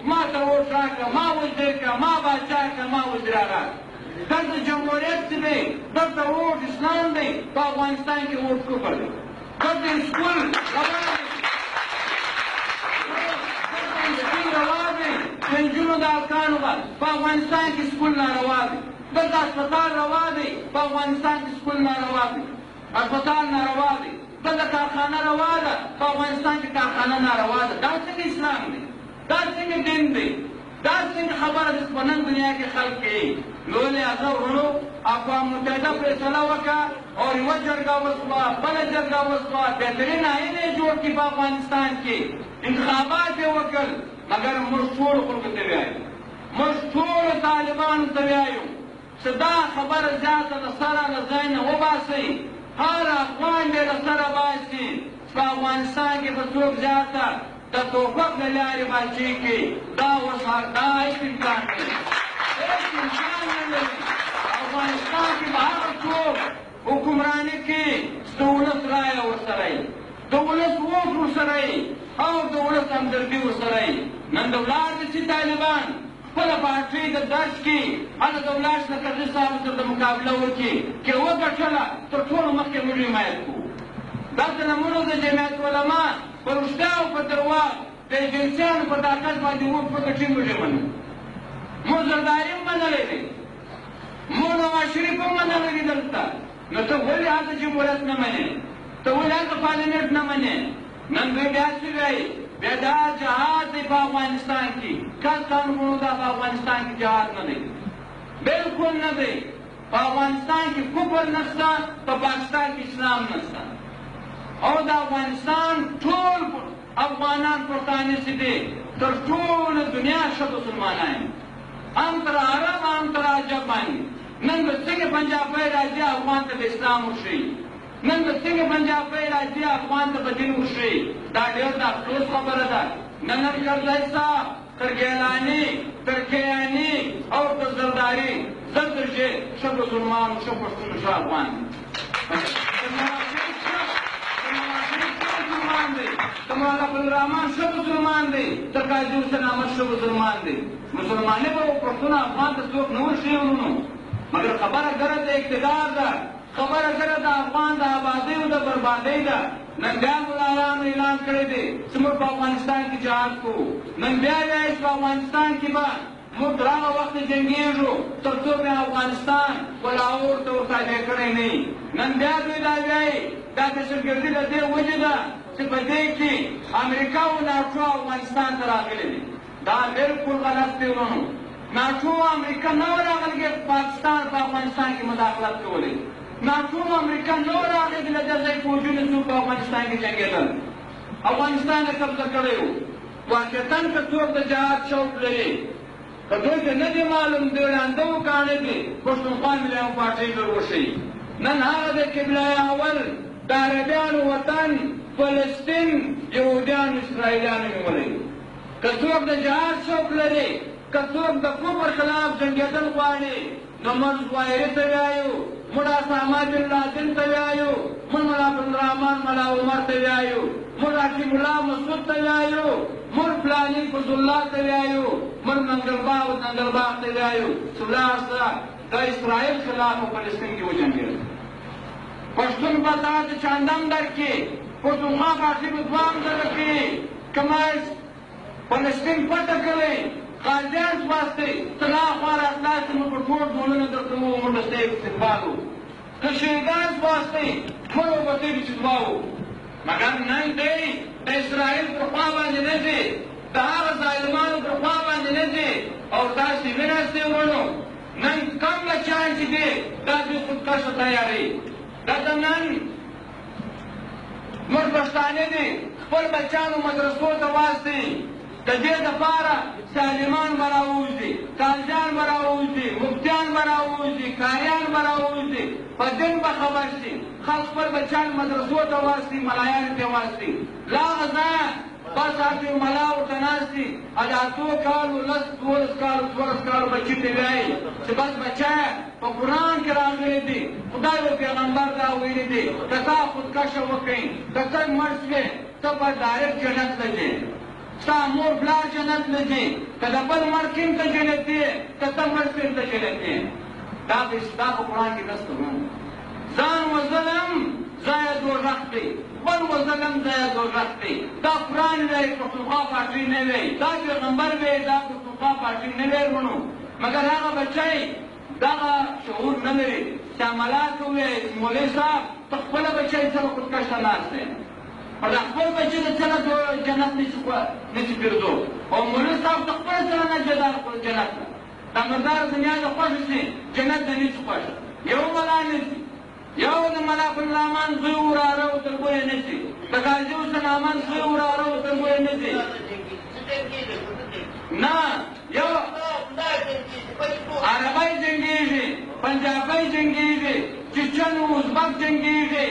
ما ته ووټ راکړه، ما وزیر کړه، ما باچا کړه، ما وزیر اعلی. دلته جمهوریت څه دی؟ دلته ووټ اسلام دی، په افغانستان کې ووټ کفر دی. دلته سکول روا دی، دلته سکول روا دی د نجونو د هلکانو، په افغانستان کې سکول ناروا دی. دلته هسپتال روا دی، په افغانستان کې سکول ناروا دی، هسپتال ناروا دی. دلته کارخانه روا ده، په افغانستان کې کارخانه ناروا ده. دا څنګه اسلام دی؟ دا څنګه دین دی؟ دا څنګه خبره ده چې په نن دنیا کې خلک کوي؟ نو لهذا وروڼو، اقوام متحده فیصله وکړه او یوه جرګه وسوه، بله جرګه وسوه، بهترین آئین یې جوړ کړي، په افغانستان کې انتخابات یې وکړل. مګر موږ ټولو خلکو ته وایو، موږ ټولو طالبانو ته وایو چې دا خبره زیاته له سره له ځای نه وباسئ. هر افغان دې له سره باسي چې په افغانستان کې به څوک زیاته د توپک له لارې باچې کوي، دا اوس دا هېڅ امکان نه لري، هېڅ امکان نه لري. افغانستان کې به هغه څوک حکمراني کوي چې د ولس رایه ورسره وي، د ولس ووټ ورسره وي او د ولس همدردي ورسره وي. نن د ولاړ دي چې طالبان خپله پارټۍ د درس کې هله د ولاړ له کرزي صاحب سره د مقابله وکړي، که وګټله تر ټولو مخکې موږ حمایت کوو. دلته نه موږ د جمعیت علما په رښتیا او په درواغ د ایجنسیانو په طاقت باندې ووټ وګټي، موږ یې منو. موږ زرداري هم منلی دی، موږ نواز شریف هم منلی دی دلته. نو ته ولې هلته جمهوریت نه منې؟ ته ولې هلته پارلیمنټ نه منې؟ نن دوی بیا څه وایي؟ بیا دا جهاد دی په افغانستان کې. کله وروڼو، دا په افغانستان کې جهاد نه دی، بالکل نه دی. په افغانستان کې کفر نشته، په پاکستان کې اسلام نشته. او د افغانستان ټول افغانان پښتانه چې دي تر ټوله دنیا ښه مسلمانان دي، هم تر عرب هم تر عجب باندې. نن به څنګه پنجابی راځي افغان ته به اسلام وښیي؟ نن به څنګه پنجابی راځي افغان ته به دین وښیي؟ دا ډېر د افسوس خبره ده. نن کرزی صاحب تر ګیلاني، تر کیاني او تر زرداري زر درجې ښه مسلمان، ښه پښتون، ښه افغان دی. مسلمان دی، د مولانا عبدالرحمن ښه مسلمان دی، تر قاضي حسین احمد ښه مسلمان دی. مسلماني به پښتون افغان ته څوک نه ورښیي وروڼو، مګر خبره ګره د اقتدار ده، خبره ګره د افغان د آبادۍ او د بربادۍ ده. نن بیا ملایانو اعلان کړی دی چې موږ په افغانستان کې جهاد کوو. نن بیا وایي چې په افغانستان کې به موږ تر هغه وخته جنګېږو تر څو بیا افغانستان و لاهور ته ورتابع کړی نه وي. نن بیا دوی دا وایي دا دهشتګردي له دې وجې ده چې په دې کې امریکا او ناټو افغانستان ته راغلي دي. دا بالکل غلط دی وروڼو. ناټو او امریکا نه وه راغلي پاکستان په افغانستان کې مداخلت کولی. ناټو او امریکا نه وه راغلي له دې ځای فوجونه څوک په افغانستان کې جنګېدل، افغانستان یې قبضه کړی و. واقعتا که څوک د جهاد شوق لري، که دوی ته نه دي معلوم، دوی ړانده و کاڼه دي، پښتونخوا ملي پارټۍ در وښیي. نن هغه د قبله اول د عربیانو وطن فلسطین یهودیانو اسرائیلیانو نیولی. که څوک د جهاد شوق لري، که څوک د کفر خلاف جنګېدل غواړي، نو موږ ظواهري ته وایو، موږ اسامه بن لادن ته وایو، موږ ملا عبدالرحمن ملا عمر ته وایو، موږ حکیم الله مسعود ته وایو، موږ فلاني فضل الله ته وایو، موږ منګل باغ ننګل باغ ته وایو چې ولاړ سه د اسرائیل خلاف په فلسطین کې وجنګېږه. پښتون به تا ته چاندم درکړي، پښتونخوا پارټي به دوام درکړي. که ما فلسطین فتح کړی، غازیان ځواستئ، ته لا خوا راتلاستئ، موږ به ټول ډولونه درته وو، موږ به ستا استقبال وکړو. که شهیدان ځواستئ، موږ به ته چې دعا وکړو. مګر نن دی د اسرائیل پر خوا باندې نه ځي، د هغه ظالمانو پر خوا باندې نه ځي. او تاسې ویناستئ وروڼو، نن کم بچیان چې دي دا دوی خودکشه تیاروي. دلته نن موږ پښتانه دي خپل بچیانو مدرسو ته واستئ، د دې دپاره چې عالمان به راووځي، کالجان به راووځي، مفتیان به راووځي، قاریان به راووځي، په دین به خبر شي. خلک خپل بچیان مدرسو ته واستي، ملایانو ته واستي. له هغه ځایه بس هلته یو ملا ورته ناست دي، د 8 کالو، 10، 12 کالو، 14 کالو بچي ته وایي چې بس بچیه په قرآن کې راغلي دي، خدای او پیغمبر دا ویلي دي که تا خودکشه وکړې، که ته مړ شوې، ته به ډایرکټ جنت ته ځې. ستا مور پلار جنت له ځي، که د بل مرګ کښې هم ته جنتي یې، که ته مړ شوې هم ته جنتي یې. دا دا په قرآن کې نشته وروڼو. ځان وژل هم ځای دوزخ دی، بل وژل هم ځای دوزخ دی. دا قرآن وایي، پښتونخوا پارټي نه وایي، دا پیغمبر وایي، دا پښتونخوا پارټي نه وایي وروڼو. مګر هغه بچی دغه شعور نه لري چې ملا ته ووایي مولوي صاحب ته خپله بچی څنګه خودکش ته ناست دی، په دا خپل بچی د څنګه جنت نشي ګرځو، او مولوي صاحب ته خپله څنګه نه جدا جنت ده. دا مردار دنیا د خوښ شي، جنت د نشي خوښ. یو ملا نشي، یو د ملا الرحمن زوی وراره او تربور یې نشي، د قاضي حسین احمد زوی وراره او تربور یې نشي. نه یو عربی جنګېږي، پنجابی جنګېږي، چیچن ازبک جنګېږي،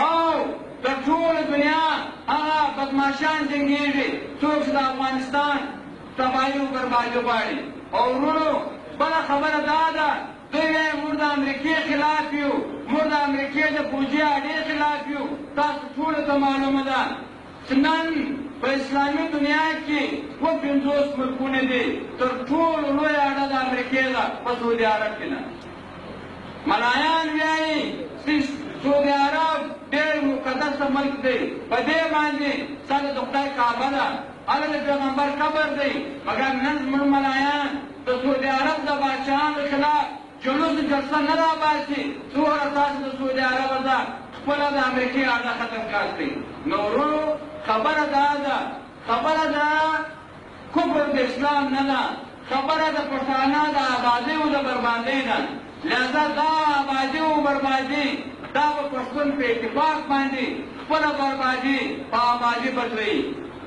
او د ټوله دنیا هغه بدماشان جنګېږي څوک چې د افغانستان تباهي او بربادي غواړي. او وروڼو بله خبره دا ده، دوی وایي موږ د امریکې خلاف یو، موږ د امریکې د پوځي اډې خلاف یو. تاسو ټولو ته معلومه ده چې نن په اسلامي دنیا کې 57 ملکونه دي، تر ټولو لویه اډه د امریکې ده په سعودي عرب کې ده. ملایان وایي چې سعودي عرب ډېر مقدس ملک دی، په دې باندې سره د خدای کعبه ده، هلته د پیغمبر قبر دی. مګر نن زموږ ملایان د سعودي عرب د بادشاهانو خلاف جلوس جلسه نه راباسي. څومره تاسو د سعودي عرب ده خپله د امریکې اډه ختم کاستئ. نو وروڼو خبره دا ده، خبره دا کفر د اسلام نه ده، خبره د پښتانه د آبادۍ او د بربادۍ ده. لہذا دا آبادي او بربادي دا به پښتون په اتفاق باندې خپله بربادي په آبادي بدلوي.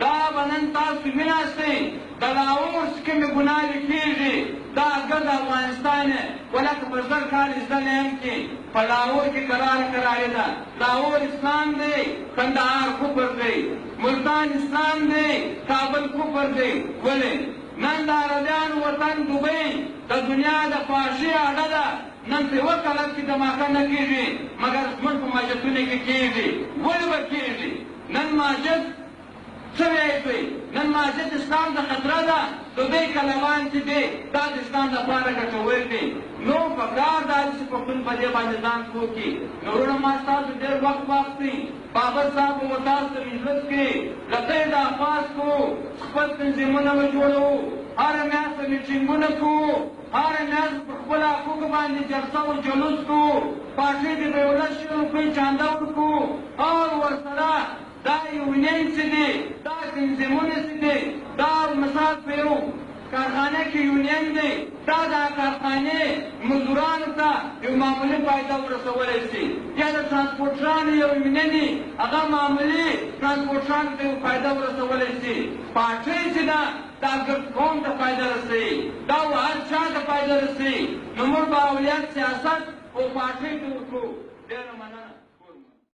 دا به نن تاسو ویناستئ د لاهور چې کومې ګناوې کېږي، دا ګرد افغانستان یې ولکه په 1000 کال زده یم کې په لاهور کې قرار قراري ده. لاهور اسلام دی، کندهار کفر دی، ملتان اسلام دی، کابل کفر دی. ولې نن د عربیانو وطن دوبۍ د دنیا د فحاشۍ اډه ده. نن په یوه کلب کې دماکه نه کېږي، مګر زموږ په مسجدونو کې کېږي. ولې به کېږي؟ نن مسجد څه وایي دوی؟ نن مسجد اسلام د خطره ده. دوبۍ کلبان چې دی دا د اسلام لپاره ګټور دي. نو په کار دا دی چې پښتون په دې باندې ځان پوه کړي. نو وروڼه ما ستاسو ډېر وخت واخیستی، بابر صاحب به تاسو ته مجلس کې له دوی دا خواست کوو خپل تنظیمونه به جوړوو، هره میاشت به میټینګونه کوو، هره میاشت په خپل حقوقو باندې جلسه او جلوس کوو، پارټۍ ته به یو 10 روپۍ چانده ورکوو، او ورسره دا یونین چې دی، دا تنظیمونه چې دی، دا مثال په یو کارخانه کې یونین دی، دا د کارخانې مزدورانو ته یو معمولي فایده ورسولی شي، یا د ترانسپورټرانو یو یونین وي، هغه معمولي ترانسپورټرانو ته یو فایده ورسولی شي. پارټۍ چې ده دا ګرد قوم ته فایده رسوي، دا و هر چا ته فایده رسوي. نو موږ به اولیت سیاست او پارټۍ ته ورکړو. ډېره مننه.